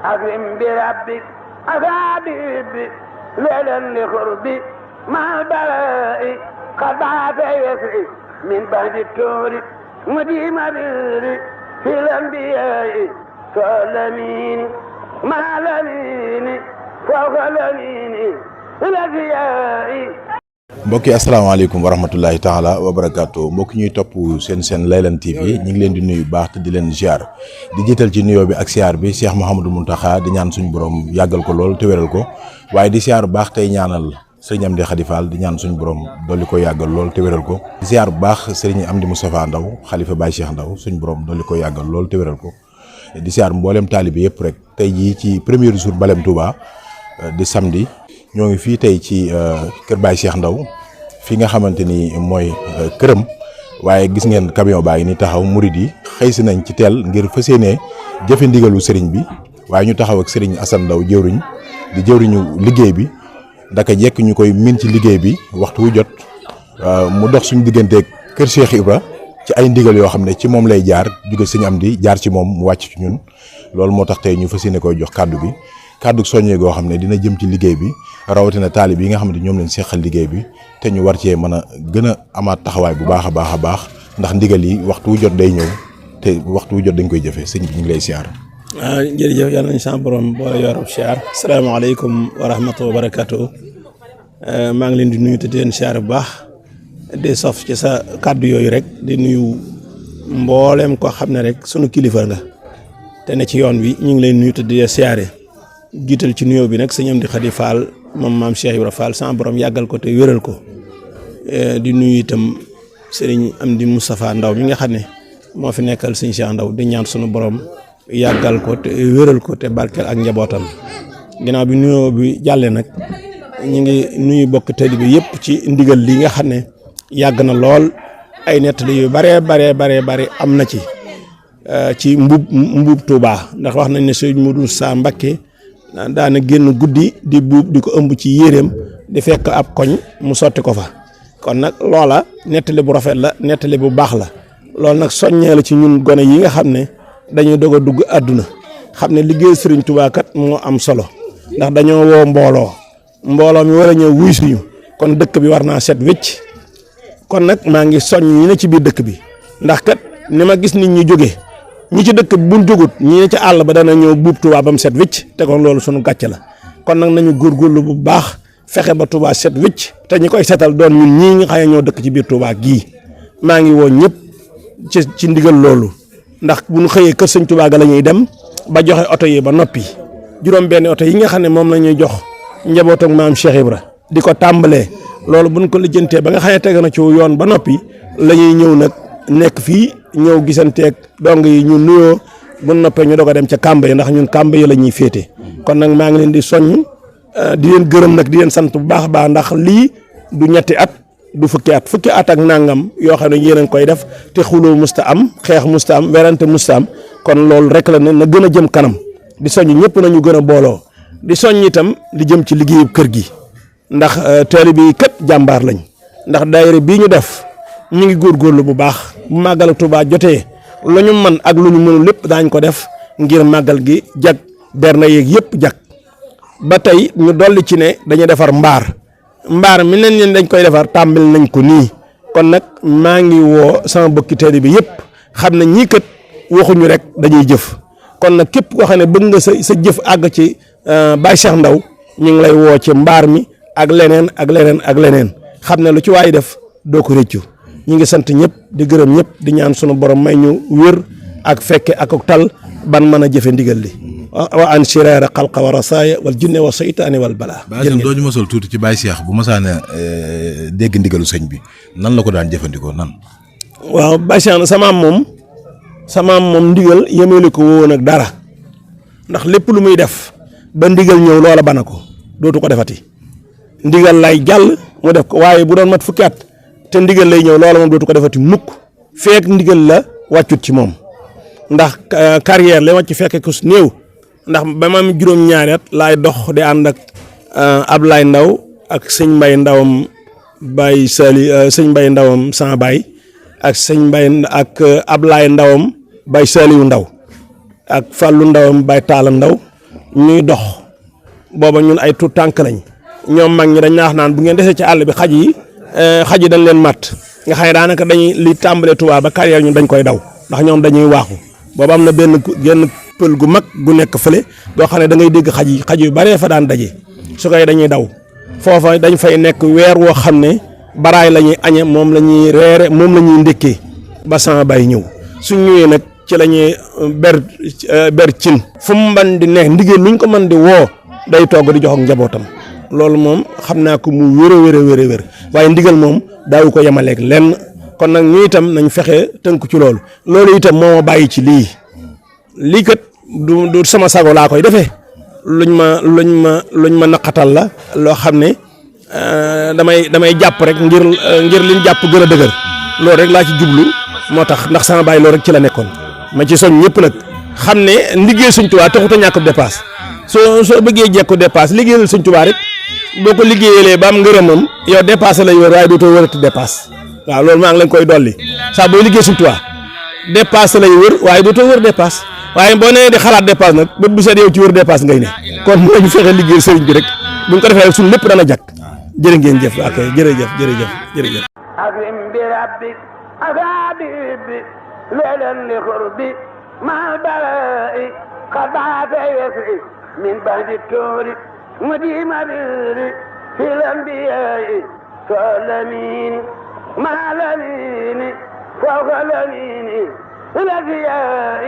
أكرم بربك أصابي ليلا لقربي مع البلاء قد بعث يسري من بعد الكور مديم بيري في الأنبياء فالأمين مع الأمين فوق الأمين الأنبياء. mbokk yi asalaamaaleykum wa rahmatullahi taala wa barakaatu mbokk ñuy topp seen Laylan TV ñu ngi leen di nuyu baax te di leen ziar di jiital ci nuyoo bi ak siyaar bi Cheikh Mouhamadou Mountakha di ñaan suñu borom yàggal ko lool te wéral ko waaye di siyaar bu baax tey ñaanal sëriñ Amdi Khady Fall di ñaan suñu borom dolli ko yàggal lool te wéral ko di siyaar bu baax sëriñ Amdi Moustapha Ndaw xalifa Baye Cheikh Ndaw suñu borom dolli ko yàggal lool te wéral ko di siyaar mboolem taalibe yëpp rek tey jii ci premier jour Balem Touba di samedi ñoo ngi fii tey ci kër Baye Cheikh Ndaw fi nga xamante ni mooy këram waaye gis ngeen camion baa ngi ni taxaw murid yi xëy si nañ ci teel ngir fas yéenee jëfe ndigalu sëriñ bi waaye ñu taxaw ak sëriñ Assane Ndaw jëwriñ di jëwriñu liggéey bi daka jekk ñu koy min ci liggéey bi waxtu wu jot mu dox suñu digganteeg kër Cheikh Ibra ci ay ndigal yoo xam ne ci moom lay jaar jóge sëñ Amdi jaar ci moom mu wàcc ci ñun loolu moo tax tey ñu fas yéene koy jox kàddu gi kàddu soññee goo xam ne dina jëm ci liggéey bi rawatina taalib yi nga xam ne ñoom lañ seqal liggéey bi te ñu war cee mën a gën a amaat taxawaay bu baax a baax ndax ndigal yi waxtu wu jot day ñëw te waxtu wu jot dañ koy jëfee sëñ bi ñu ngi lay siyaar. jërëjëf yàlla nañ sa borom boole yorub siyaar. asalaamaaleykum wa rahmatulah wa barakaatu maa ngi leen di nuyu te di leen siyaar bu baax di sof ci sa kàddu yooyu rek di nuyu mboolem koo xam ne rek sunu kilifa nga te ne ci yoon wi ñu ngi lay nuyu te di leen siyaare. jiital ci nuyoo bi nag sëñ Amdi Khady Fall moom maam Cheikh Ibra Fall sama borom yàggal ko te wéral ko di nuyu itam sëriñ Amdi Moustapha Ndaw mi nga xam ne moo fi nekkal sëñ Cheikh Ndaw di ñaan sunu borom yàggal ko te wéral ko te barkeel ak njabootam ginnaaw bi nuyoo bi jàllee nag ñu ngi nuyu bokk taalibe bi yëpp ci ndigal li nga xam ne yàgg na lool ay nettali yu bare am na ci mbuub Touba ndax wax nañ ne sëñ Modou Sa Mbacké daana génn guddi di buub di ko ëmb ci yéreem di fekk ab koñ mu sotti ko fa kon nag loola nettali bu rafet la nettali bu baax la loolu nag soññee la ci ñun gone yi nga xam ne dañuy doog a dugg àdduna xam ne liggéey Sëriñ Tuubaa kat moo am solo ndax dañoo woo mbooloo mi war a ñëw wuy suñu kon dëkk bi war naa set wécc kon nag maa ngi soññ ñi ne ci biir dëkk bi ndax kat ni ma gis nit ñi jóge ñi ci dëkk bi buñ jógut ñi ne ci àll ba dana ñëw buub Touba ba mu set wicc te kon loolu sunu gàcce la kon nag nañu góorgóorlu bu baax fexe ba Touba set wicc te ñi koy setal doon ñun ñii nga xam ne ñoo dëkk ci biir Touba gii maa ngi woo ñëpp ci ndigal loolu ndax bu ñu xëyee kër sëñ Touba ga la ñuy dem ba joxe oto yi ba noppi juróom-benn oto yi nga xam ne moom la ñuy jox njabootu maam Cheikh Ibra di ko tàmbalee loolu buñ ko lijjantee ba nga xam ne teg na ci yoon ba noppi la ñuy ñëw nag nekk fii ñëw gisanteeg dong yi ñu nuyoo bu noppee ñu doog a dem ca kàmb yi ndax ñun kàmb yi la ñuy féete kon nag maa ngi leen di soññ di leen gërëm nag di leen sant bu baax a baax ndax lii du ñetti at du fukki at ak nangam yoo xam ne yéen a ngi koy def te xuloo musta am xeex musta am werante musta am kon loolu rek la ne na gën a jëm kanam di soññ ñëpp nañu gën a booloo di soññ itam di jëm ci liggéeyu kër gi ndax taalibe yi kat jàmbaar lañ ndax daayira bii ñu def ñu ngi góorgóorlu bu baax bu màggal Touba jotee lu ñu mën ak lu ñu mënul lépp daañ ko def ngir màggal gi jag berne yeeg yëpp jag ba tey ñu dolli ci ne dañuy defar mbaar mi leen dañ koy defar tàmbali nañ ko nii kon nag maa ngi woo sama bokki taalibe bi yëpp xam ne ñii kat waxuñu rek dañuy jëf kon nag képp koo xam ne bëgg nga sa jëf àgg ci Baye Cheikh Ndaw ñu ngi lay woo ci mbaar mi ak leneen xam ne lu ci waay def doo ko rëccu ñi ngi sant ñëpp di gërëm ñëpp di ñaan sunu borom may ñu wér ak fekke ak tal ban mën a jëfe ndigal li wa an siraara xalqa wa rasaaya wal jinne wa seytaane wal balaa. jërëjëf doo ñu mosal tuuti ci Baye Cheikh bu masaana dégg ndigalu sëñ bi nan la ko daan jëfandikoo nan. waaw Baye Cheikh sama moom ndigal yemele ko woon ak dara ndax lépp lu muy def ba ndigal ñëw loola bana ko dootu ko defati ndigal lay jàll mu def ko waaye bu doon mat fukki at te ndigal lay ñëw loola moom dootu ko defati mukk feek ndigal la wàccut ci moom ndax carrière la wàcc fekke ko néew ndax ba ma am juróom-ñaari at laay dox di ànd ak Ablaye Ndaw ak sëñ Mbay Ndawam Baye Sali sëñ Mbay Ndawam sama baay ak sëñ Mbay ak Ablaye Ndawam Baye Saliou Ndaw ak Fallou Ndawam Baye Talla Ndaw ñuy dox booba ñun ay tuut tànk lañ ñoom mag ñi dañ naax naan bu ngeen desee ci àll bi xaj yi dañ leen matt nga xam ne daanaka dañuy li tàmbalee Tuubaa ba carrière ñun dañ koy daw ndax ñoom dañuy waaxu booba am na genn pël gu mag gu nekk fële boo xam ne da ngay dégg xaj yu baree fa daan daje su koy dañuy daw foofa dañ fay nekk weer woo xam ne baraay la ñuy añe moom la ñuy reere moom la ñuy ndékkee ba sama bay ñëw suñ ñëwee nag ci la ñuy ber cin fu mu mën di nekk ndigal luñ ko mën di woo day togg di jox ak njabootam loolu moom xam naa ko mu wér waaye ndigal moom daawu ko yemaleeg lenn kon nag ñu itam nañ fexe tënk ci loolu itam moo ma bàyyi ci lii kat du sama sago laa koy defee luñ ma naqatal la loo xam ne damay jàpp rek ngir liñ jàpp gën a dëgër loolu rek laa ci jublu moo tax ndax sama baay loolu rek ci la nekkoon ma ci soñ ñëpp nag xam ne liggéey Sëñ Tuubaa taxut a ñàkk dépasse soo bëggee jekku dépasse liggéeyal Sëñ Tuubaa rek boo ko liggéeyalee ba am ngërëmam yow dépassé lay wër waaye dootoo wërati dépasse waaw loolu maa ngi leen koy dolli saa booy liggéey Sëñ Tuubaa dépasse lay wër waaye dootoo wër dépasse waaye boo nee di xalaat dépasse nag bët bu seet yow ci wër dépasse ngay ne kon nañu fexe liggéey sëriñ bi rek buñ ko defee suñ lépp dana jag jërë ngeen jëf ok jërëjëf. أكرم بربك أبابي ليلا لقربي مع البلاء قطعت يسري من بعد التور مديم بري في الأنبياء فالأمين مع الأمين فوق الأمين الأنبياء